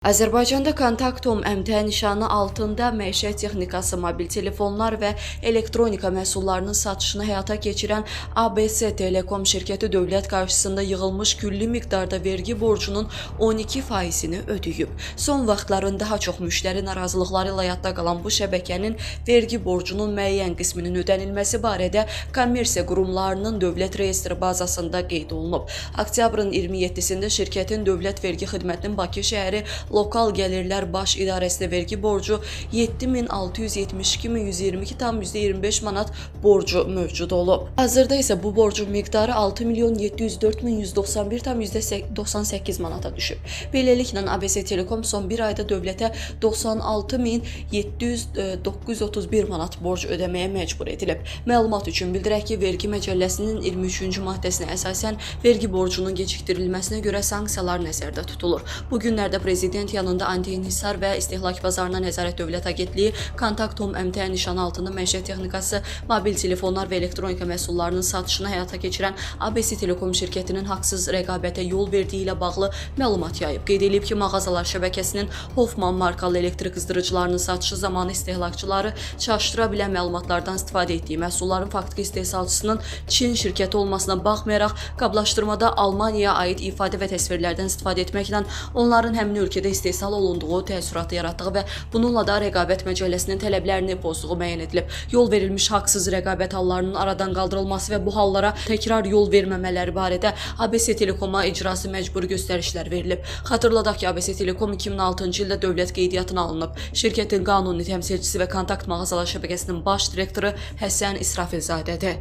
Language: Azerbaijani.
Azərbaycanda Kontakt.com MT nişanı altında məişət texnikası, mobil telefonlar və elektronika məhsullarının satışını həyata keçirən ABC Telekom şirkəti dövlət qarşısında yığılmış külli miqdarda vergi borcunun 12%-ni ödəyib. Son vaxtların daha çox müştəri narazılıqları ilə yadda qalan bu şəbəkənin vergi borcunun müəyyən qisminin ödənilməsi barədə kommersiya qurumlarının dövlət reyestri bazasında qeyd olunub. Oktyabrın 27-sində şirkətin Dövlət Vergi Xidmətinin Bakı şəhəri Lokal Gəlirlər Baş İdarəsinə vergi borcu 7672.122,25 manat borcu mövcud olub. Hazırda isə bu borcun miqdarı 6.704.191,98 manata düşüb. Beləliklə, ABC Telekom son bir ayda dövlətə 96.700.931 manat borc ödəməyə məcbur edilib. Məlumat üçün bildirək ki, vergi məcəlləsinin 23-cü maddəsinə əsasən vergi borcunun gecikdirilməsinə görə sanksiyalar nəzərdə tutulur. Bu günlərdə prezident yanında Anti-İnhisar və İstehlak Bazarına Nəzarət Dövlət Agentliyi Kontakt.com MT nişanı altında məişət texnikası, mobil telefonlar və elektronika məhsullarının satışını həyata keçirən ABC Telekom şirkətinin haqsız rəqabətə yol verdiyi ilə bağlı məlumat yayıb. Qeyd edilib ki, mağazalar şəbəkəsinin Hoffman markalı elektrik qızdırıcılarının satışı zamanı istehlakçıları çaşdıra bilən məlumatlardan istifadə etdiyi məhsulların faktiki istehsalçısının Çin şirkəti olmasına baxmayaraq qablaşdırmada Almaniyaya aid ifadə və təsvirlərdən istifadə etməklə onların həmin ölkədə istehsal olunduğu təəssüratı yaratdığı və bununla da rəqabət məcəlləsinin tələblərini pozduğu müəyyən edilib. Yol verilmiş haqsız rəqabət hallarının aradan qaldırılması və bu hallara təkrar yol verməmələri barədə ABC Telekoma icrası məcburi göstərişlər verilib. Xatırladaq ki, ABC Telekom 2006-cı ildə dövlət qeydiyyatına alınıb. Şirkətin qanuni təmsilçisi və kontakt mağazalar şəbəkəsinin baş direktoru Həsən İsrafilzadədir.